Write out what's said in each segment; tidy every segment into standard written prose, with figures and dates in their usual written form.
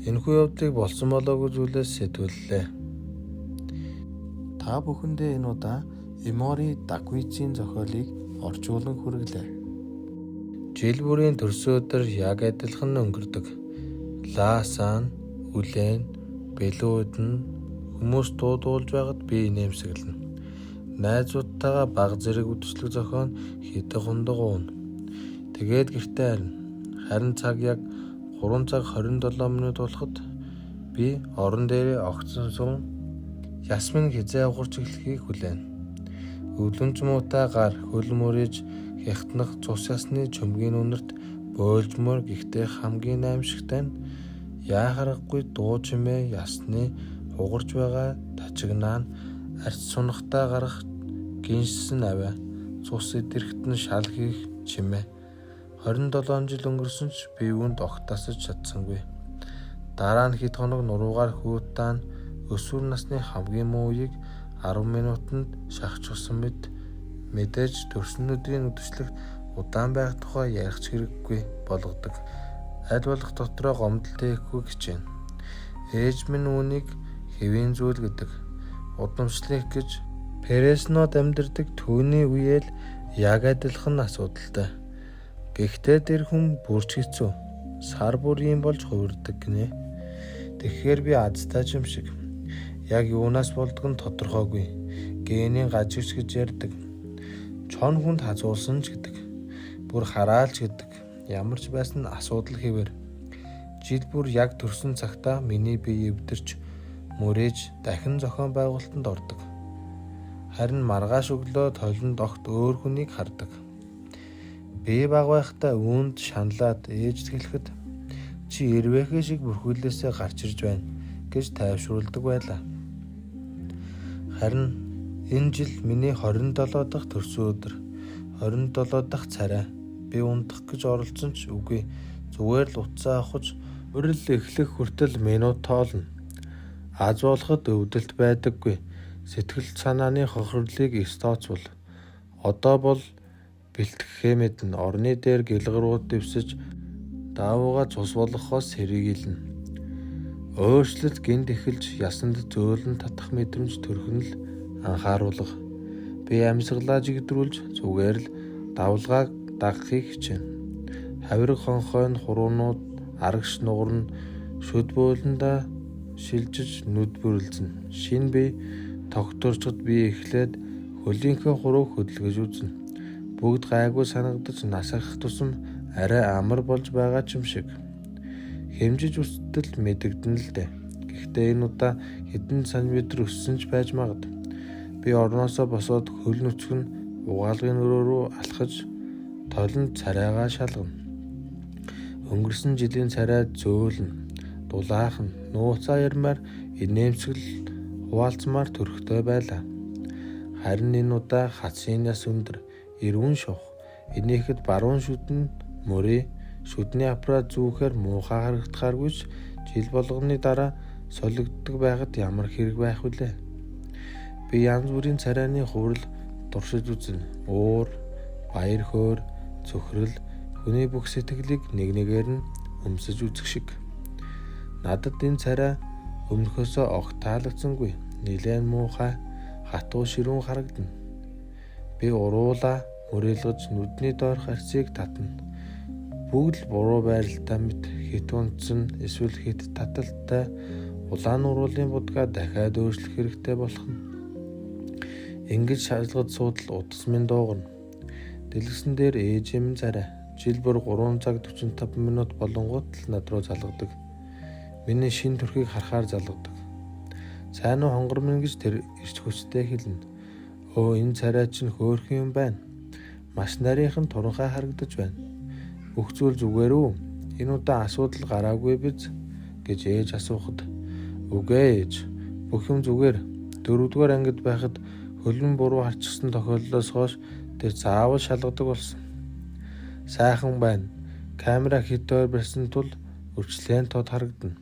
Энэхүү явдлыг болсон болоогүй зүйлээс сэтгүүллээ. Та бүхэндээ энэ удаа Эмори Даквицын зохиолыг орчуулан хүргэлээ. Жил бүрийн төрсөн өдөр яг адилхан өнгөрдөг. Лаасан, үлээн, билүүдэн хүмүүс дуудуулж байхад би инээмсэглэнэ. Найзуудтайгаа бага зэрэг үдшилэг зохион хэдэн хундаг ууна. Тэгээд гэртээ харина. Харин цаг яг 3 цаг 27 минут болоход би орон дээрээ огцон сум Ясмин хэзээ авхарч эхлэхийг хүлээнэ. Өвлөмж муутай гар хөл мөрийж хягтнах цус ясны чөмгийн үнэрт бойлжмоор, гэхдээ хамгийн аймшигтай нь яах аргагүй дуу чимээ ясны хугарч байгаа тачигнаа нь арьс сунахтаа гарах гиншсэн авиа цус идэрэхэд нь шал хийх чимээ. 27 жил өнгөрсөн ч би үүнд огт тасаж чадсангүй. Дараа нь хэд хоног нуруугаар хүүтаан өсвөр насны хамгийн муу үеийг 10 минутанд шахчихсан мэт мэдээж төрсөн өдрийн үдшилэгт удаан байх тухай ярих ч хэрэггүй болгодог. Аль болох дотроо гомдол тээхгүй хичээнэ. Ээж минь үүнийг хэвийн зүйл гэдэг. Удамшлах гэж Фреснод амьдардаг түүний үеэл яг адилхан асуудалтай. Гэхдээ тэр хүн бүр ч хэцүү. Сар бүр ийм болж хувирдаг гинэ. Тэгэхээр би азтай ч юм шиг. Яг юунаас болдог нь тодорхойгүй. Генийн гажигч гэж ярьдаг. Чон хүнд хазуулсан ч гэдэг. Бүр хараалч гэдэг. Ямар ч байсан асуудал хэвээр. Жил бүр яг төрсөн цагтаа миний бие эвдэрч мөрээж дахин зохион байгуулалтанд ордог. Харин маргааш өглөө толинд огт өөр хүнийг хардаг. Би бага байхдаа үүнд шаналаад ээжд хэлэхэд чи эрвээхэй шиг бүрхүүлээсээ гарч ирж байна гэж тайвшруулдаг байлаа. Харин энэ жил миний 27 дахь төрсөн өдөр, 27 дахь царай. Би унтах гэж оролдсон ч үгүй, зүгээр л утсаа авахж урил эхлэх хүртэл минут тоолно. Аз болоход өвдөлт байдаггүй. Сэтгэл санааны хохирлыг эрс тооцвол. Одоо бол бэлтгэхээ мэднэ. Орны дээр гэлгэрүүд дэвсэж даавуугаа цус болгохоос сэргийлнэ. Өөрчлөлт гэнэт эхэлж ясанд зөөлөн татах мэдрэмж төрөх нь л анхааруулга. Би амьсгалаа жигдрүүлж зүгээр л давлгааг дагахыг хичээнэ. Хавирга хонхой нь хуруунууд арагш нугарна, шүд бөөлөндөө шилжиж нүд бүрэлзэнэ. Шинэ бие тогтворчход би эхлээд хөлийнхөө хурууг хөдөлгөж үзнэ. Бүгд гайгүй санагдаж нас ахих тусам арай амар болж байгаа ч юм шиг. Хэмжиж үстэл мэдэгдэнэ л дээ. Гэхдээ энэ удаа хэдэн сантиметр өссөн ч байж магад. Би орноосоо босоод хөл нүцгэн нь угаалгын өрөө рүү алхаж толинд царайгаа шалгана. Өнгөрсөн жилийн царай зөөлнө, дулаахан, нууцаа ярмаар инээмсэглэл хуваалцмаар төрхтэй байлаа. Харин энэ удаа хацын яс өндөр, эрүүн шувх, инээхэд баруун шүдэн мөрий, шүдний аппарат зүүхээр муухай харагдахааргүй ч жил болгоны дараа солигддог байхад ямар хэрэг байх билээ. Би янз бүрийн царайны хувирал туршиж үзнэ. Уур, баяр хөөр, цөхрөл, хүний бүх сэтгэлийг нэг нэгээр нь өмсөж үзэх шиг. Надад энэ царай өмнөхөөсөө огт таалагдсангүй. Нилээн муухай, хатуу ширүүн харагдана. Би уруулаа мөрөөлгөж нүдний доорх арьсыг татна. Бүгд л буруу байралтай мэт хэт унтсан эсвэл хэт таталтай улаан уруулын будгаа дахиад өөрчлөх хэрэгтэй болох нь. Ингэж шалгаж суудал утас минь дуугарна. Дэлгэсэн дээр ээж минь царай. Жил бүр 3 цаг 45 минут болонгууд л над руу залгадаг. Миний шинэ төрхийг харахаар залгадаг. Сайн уу, хонгор минь гэж тэр эрч хүчтэй хэлнэ. Өө, энэ царай чинь хөөрхөн юм байна. Маш нарийнхан, туранхай харагдаж байна. Бүх зүйл зүгээр үү? Энэ удаа асуудал гараагүй биз гэж ээж асуухад, үгүй ээж. Бүх юм зүгээр. Дөрөвдүгээр ангид байхад хөлн буруу харчихсан тохиолдлоос хойш тэр заавал шалгадаг болсон. Сайхан байна. Камера хэт ойр барьсан тул үрчлээн тод харагдана.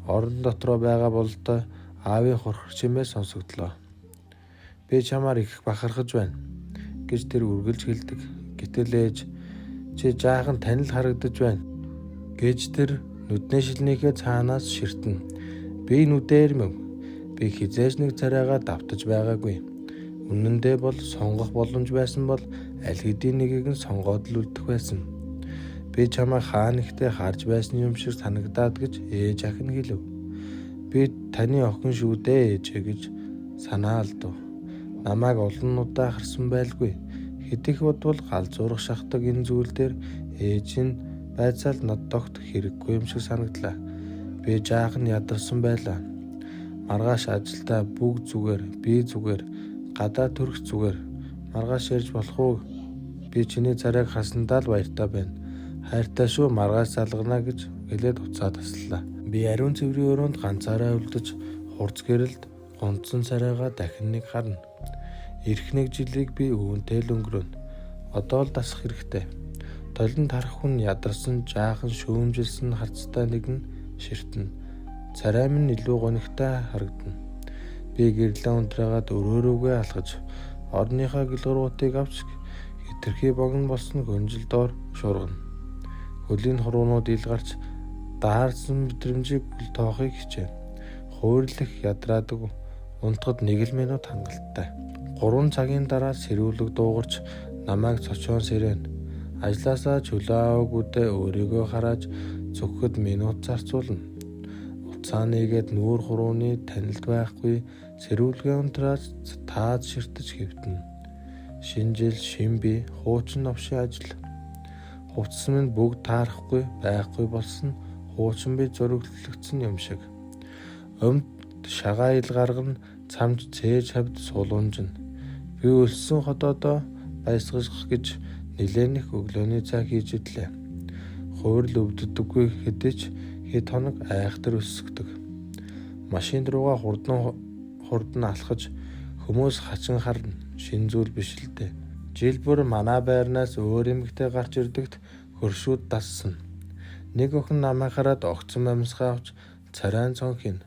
Орон дотроо байгаа бололтой аавын хурхар чимээ сонсогдлоо. Би чамаар их бахархаж байна гэж тэр үргэлж хэлдэг. Гэтэл ээж, чи жаахан танил харагдаж байна гэж тэр Нүдний шилнийхээ цаанаас ширтэнэ. Би нүдээр мэв. Би хэзээ ч нэг царайгаа давтаж байгаагүй. Үнэн дээр бол сонгох боломж байсан бол аль хэдийн нэгийг нь сонгоод л үлдэх байсан. Би чамайг хаа нэгтээ харж байсан юм шиг санагдаад гэж ээж ах нь хэлэв. Би таны охин шүү дээ ээжээ гэж санаа алдав. Намайг олон удаа харсан байлгүй. Хэд их бодвол галзуурах шахдаг энэ зүйл дээр ээж нь байцаал над тогт хэрэггүй юм шиг санагдлаа. Би жаахан ядарсан байлаа. Маргааш ажилдаа бүгд зүгээр, би зүгээр, гадаа төрөх зүгээр. Маргааш ярьж болох уу? Би чиний царайг харсандаа л баяртай байна. Хайртай шүү, маргааш залгана гэж хэлээд утсаа таслаа. Би ариун цэврийн өрөөнд ганцаараа үлдэж хурц гэрэлд гонцсон царайгаа дахин нэг харна. Ирэх нэг жилийг би үүнтэй л өнгөрөөнө. Одоо л дасах хэрэгтэй. Толинд харах хүн ядарсан, жаахан шүүмжилсэн харцтай нэгэн ширтэнэ. Царай минь илүү гунигтай харагдана. Би гэрлээ унтраагаад өрөө рүүгээ алхаж орныхоо гэлгэргуутыг авч хэтэрхий богино болсон хөнжил доор шуургана. Хөлийн хуруунууд ил гарч даарсан мэдрэмжийг үл тоохыг хичээнэ. Хуурлах ядраадаг унтахад нэг л минут хангалттай. 3 цагийн дараа сэрүүлэг дуугарч намайг цочоон сэрэнэ. Ажлаасаа чөлөө аваагүйдээ өөрийгөө харааж цөхөхөд минут зарцуулна. Утсаа нээгээд нүүр хурууны танилд байхгүй сэрүүлгээ унтрааж тааз ширтэж хэвтэнэ. Шинэ жил, шинэ бие, хуучин новшийн ажил. Хувцас минь бүгд таарахгүй, байхгүй болсон хуучин бие зураглагдсан юм шиг. Өмд шагаа ил гаргана, цамж цээж хавьд сулуунжина. Би өлссөн ходоодоо баясгах гэж нэлээн их өглөөний цай хийж идлээ. Хувирал өвддөггүй хэдий ч хэд хоног айхтар өсгөдөг. Машин руугаа хурдан алхаж хүмүүс хачин харна. Шинэ зүйл биш л дээ. Жил бүр манай байрнаас өөр эмэгтэй гарч ирдэгт хөршүүд дассан. Нэг охин намайг хараад огцом амьсгаа авч царайн цонхин.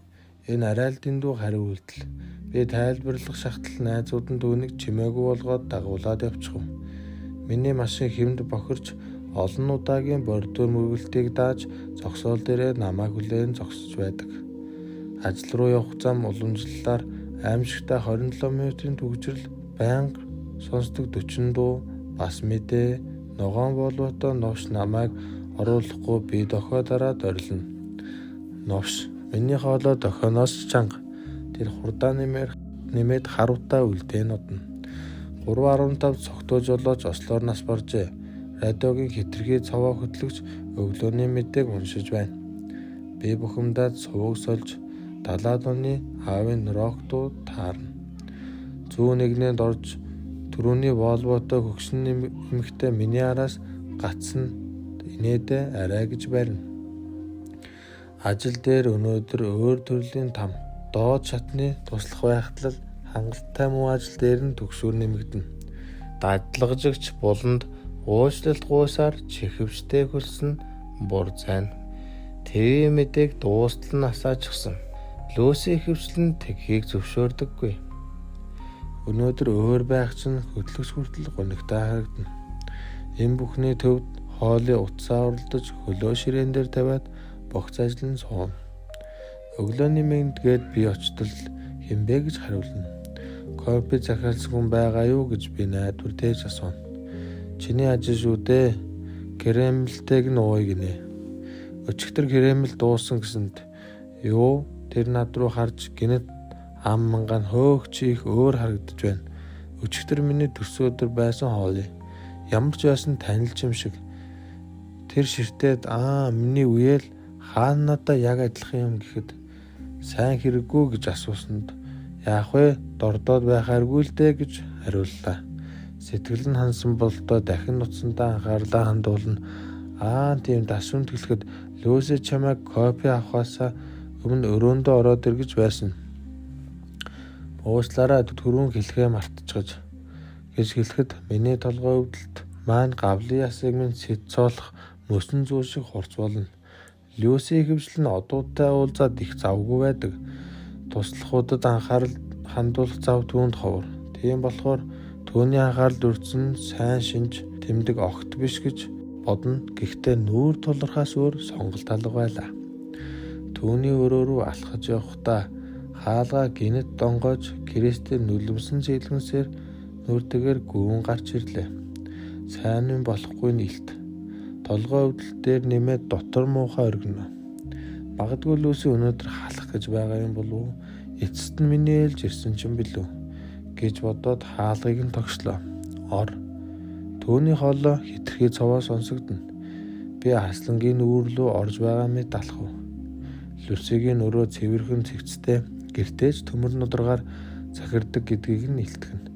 Энэ арай л дэндүү хариу үйлдэл. Би тайлбарлах шахтал найзууд нь түүнийг чимээгүй болгоод дагуулад явчихав. Миний машин хэмд бохирч олон удаагийн бордюр мөргөлтийг дааж зогсоол дээрээ намайг хүлээн зогсож байдаг. Ажил руу явах зам уламжлалаар аимшигтай 27 минутын түгжрэл байнга сонсдог 40 дуу бас мэдээ ногоон Волвотой новш намайг оруулахгүй би дохио дараад орилно. Новш миний хоолой дохионоос чанга. Тэр хурдаа нэмээд харуудаа үлдээн одно. 3:15 цогтуу жолооч ослоор нас баржээ. Радиогийн хэтэрхий цовоо хөтлөгч өглөөний мэдээг уншиж байна. Би бухимдаад суваг сольж 70-аад оны аавын рок дуу таарна. Зүүн нэгнээнд орж түрүүний Волвотой хөгшин эмэгтэй миний араас гацсан инээдээ арай гэж барина. Ажил дээр өнөөдөр өөр төрлийн там доод шатны туслах байхад л хангалттай муу ажил дээр нь түгшүүр нэмэгдэнэ. Дадлагжигч буланд уучлалт гуйсаар чихвчтэй хөлсөн бур зайн. ТV мэдээг дуустал нь асаачихсан. Лүүси ихэвчлэн тэгхийг зөвшөөрдөггүй. Өнөөдөр өөр байх чинь хөтлөгч хүртэл гунигтай харагдана. Энэ бүхний төвд хоолыг утсаа уралдаж хөлөө ширээн дээр тавиад богц ажиллан сууна. Өглөөний мэнд гээд би очтол хэн бэ гэж хариулна. Кофе захиалсан хүн байгаа юу гэж би найдвар тээж асууна. Чиний ажил шүү дээ. Кремлтэйг нь ууя гинэ. Өчигдөр кремл дуусан гэсэнд юу тэр над руу харж гинэт ам манган хөөх чи их өөр харагдаж байна. Өчигдөр миний төрсөн өдөр байсан хоолой. Ямар ч байсан танилж юм шиг. Тэр ширтээд аа миний үеэл хаана надаа яг адилхан юм гэхэд сайн хэрэггүй гэж асуусанд яах вэ дордоод байхааргүй л дээ гэж хариуллаа. Сэтгэл нь хансан болтоо дахин нуцсандаа анхаарлаа хандуулна. Аа тийм дашимт хэлэхэд Лүүсэ чамайг кофе авахаасаа өмнө өрөөндөө ороод ир гэж байсан. Уучлаарай түрүүн хэлэхээ мартчихаж гэж хэлэхэд миний толгой өвдөлт маань гавлын ясыг минь сэт цоолох мөсөн зүү шиг хурц болно. Люси ихэвчлэн одуудтай уулзаад их завгүй байдаг. Туслахуудад анхаарал хандуулах зав түүнд ховор. Тийм болохоор түүний анхаарал дүрцэн сайн шинж тэмдэг огт биш гэж бодно. Гэхдээ нүүр тулрахаас өөр сонголт алга байлаа. Түүний өрөө рүү алхаж явахдаа хаалгаа гинэт донгойж гэрээстэй нүлэмсэн зэлгэнсээр нүртэгээр гүвэн гарч ирлээ. Сайн юм болохгүй нь илт. Толгой өвдөл дээр нэмээд дотор муухай оргино. Магадгүй Люси өнөөдөр халах гэж байгаа юм болов уу? Эцэст нь миний ээлж ирсэн ч юм билүү гэж бодоод хаалгыг нь тогшлоо. Ор. Түүний хоолой хитрхи цовоо сонсогдоно. Би хаслангийн нүүр рүү орж байгаа мэт алхав. Люсигийн өрөө цэвэрхэн цэгцтэй гэртээ ч төмөр нударгаар захирдаг гэдгийг нь илтгэнэ.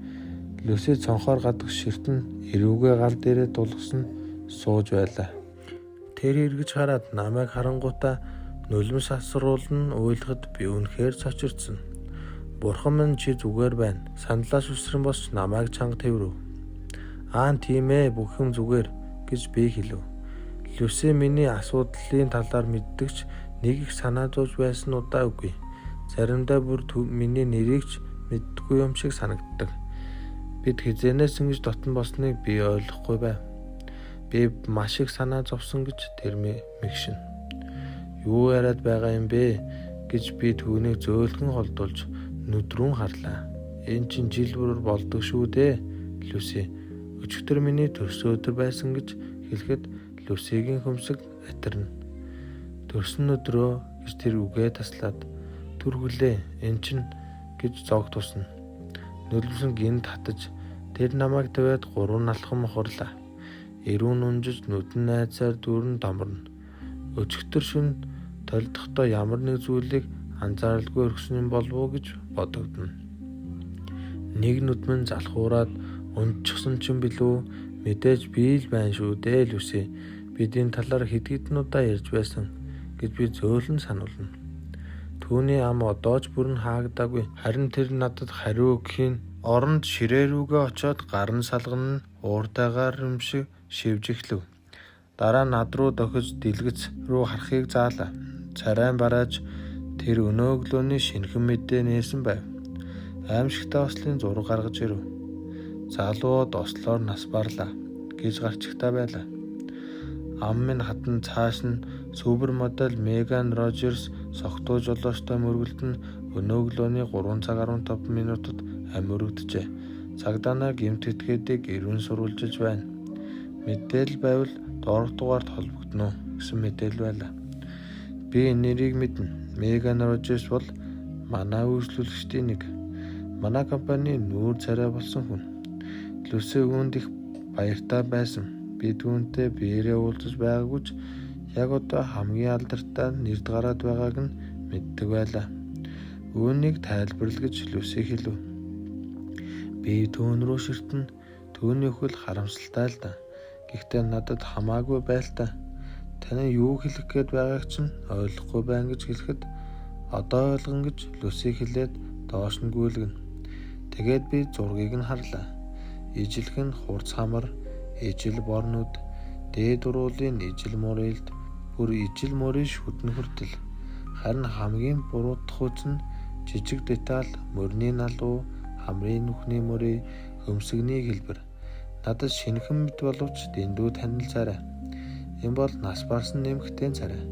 Люси цонхоор гадагш ширтэн эрүүгээ гал дээрээ тулгасан сууж байлаа. Тэр эргэж хараад намайг харангуутаа нулимс асруулна уйлахад би үнэхээр цочирдсан. Бурхан минь, чи зүгээр байна. Саналаас үсрэн босч намайг чанга тэврэв. Аа, тийм ээ, бүх юм зүгээр гэж би хэлэв. Люси миний асуудлын талаар мэддэг ч нэг их санаа зовж байсан удаа үгүй. Заримдаа бүр миний нэрийг ч мэддэггүй юм шиг санагддаг. Бид хэзээнээс ингэж дотно болсныг би ойлгохгүй байв. Би маш их санаа зовсон гэж тэр мэгшинэ. Юу яриад байгаа юм бэ гэж би түүнийг зөөлхөн холдуулж нүд рүү харлаа. Энэ чинь жил бүрээр болдог шүү дээ, Люси. Өчигдөр миний төрсөн өдөр байсан гэж хэлэхэд Люсигийн хөмсөг атирна. Төрсөн өдрөө гэж тэр үгээ таслаад түр хүлээ, энэ чинь гэж зог тусна. Нулимс нь гэнэт хатаж тэр намайг тавиад 3 алхам мохорлаа. Эрүүн унжиж нүдэн найзаар дүүрэн томорно. Өчигдөр шөнө толидохдоо ямар нэг зүйлийг анзааралгүй орхисон юм болов уу гэж бодогдоно. Нэг нүд минь залхуураад унтчихсан ч юм билүү, мэдээж би л байна шүү дээ, Люси. Бид энэ талаар хэд хэдэн удаа ярьж байсан гэж би зөөлөн сануулна. Түүний ам одоо ч бүрэн хаагдаагүй. Харин тэр надад хариу өгөхийн оронд ширээ рүүгээ очиод гар нь салгана нь ууртайгаар юм шиг шивж эхлэв. Дараа нь над руу дохиж дэлгэц рүү харахыг заалаа. Царайн барааж тэр өнөө өглөөний шинэхэн мэдээ нээсэн байв. Аймшигтай ослын зураг гаргаж ирэв. Залууд ослоор нас барлаа гэж гарчигтай байлаа. Ам минь хатан цааш нь супер модель Меган Рожерс согтуу жолоочтой мөргөлдөн өнөө өглөөний 3 цаг 15 минутад амь өргөджээ. Цагдаа нар гэмт этгээдийг эргэн сурвалжилж байна. Мэдээлэл байвал доорх дугаарт холбогдоно гэсэн мэдээлэл байлаа. Би энэ нэрийг мэднэ. Меган Рожерс бол манай үйлчлүүлэгчдийн нэг. Манай компани нүүр царай болсон хүн. Люси үүнд их баяртай байсан. Би түүнтэй биеэрээ уулзаж байгаагүй ч яг одоо хамгийн алдартай нэрд гараад байгааг нь мэддэг байлаа. Үүнийг тайлбарл гэж Люси хэлэв. Би түүн рүү ширтэн, түүний үхэл харамсалтай л да. Гэхдээ надад хамаагүй байлаа. Таны юу хэлэх гээд байгааг чинь ойлгохгүй байна гэж хэлэхэд одоо ойлгоно гэж Люси хэлээд доош нь гүйлгэнэ. Тэгээд би зургийг нь харлаа. Ижилхэн хурц хамар, ижил бор нүд, дээд уруулын ижил муурилд, бүр ижил муурын шүдэн хүртэл. Харин хамгийн буруутгах нь жижиг деталь, мөрний налуу, хамрын нүхний мөрий, хөмсгний хэлбэр. Надад шинэхэн мэт боловч дэндүү танил царай. Энэ бол нас барсан эмэгтэйн царай.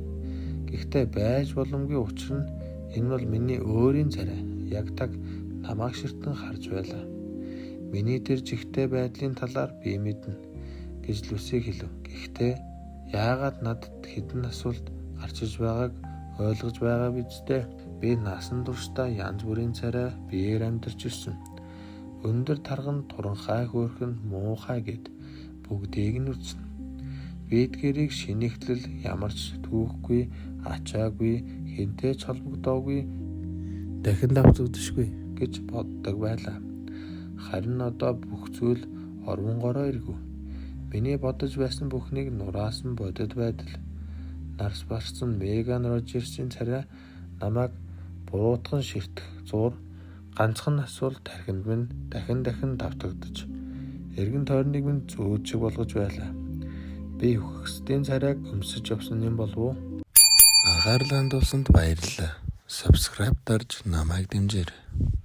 Гэхдээ байж боломгүй, учир нь энэ бол миний өөрийн царай. Яг таг намайг ширтэн харж байлаа. Миний тэр жигтэй байдлын талаар би мэднэ гэж Люси хэлэв. Гэхдээ яагаад надад хэдэн асуулт гарч ирж байгааг ойлгож байгаа биз дээ. Би насан туршдаа янз бүрийн царай биеэр амьдарч ирсэн. Өндөр тарган, туранхай, хөөрхөн, муухай гээд бүгдийг нь үзсэн. Би эдгээрийг шинэ эхлэл, ямар ч түүхгүй, ачаагүй, хэнтэй ч холбогдоогүй дахин давтагдашгүй гэж боддог байлаа. Харин одоо бүх зүйл орвонгороо эргэв. Миний бодож байсан бүхнийг нураасан бодит байдал. Нас барсан Меган Рожерсын царай намайг буруутган ширтэх зуур ганцхан асуулт тархинд минь дахин дахин давтагдаж эргэн тойрныг минь зүүд шиг болгож байлаа. Би үхэхсдийн царайг өмсөж явсан юм болов уу? Анхаарал хандуулсанд баярлалаа. Subscribe дарж намайг дэмжээрэй.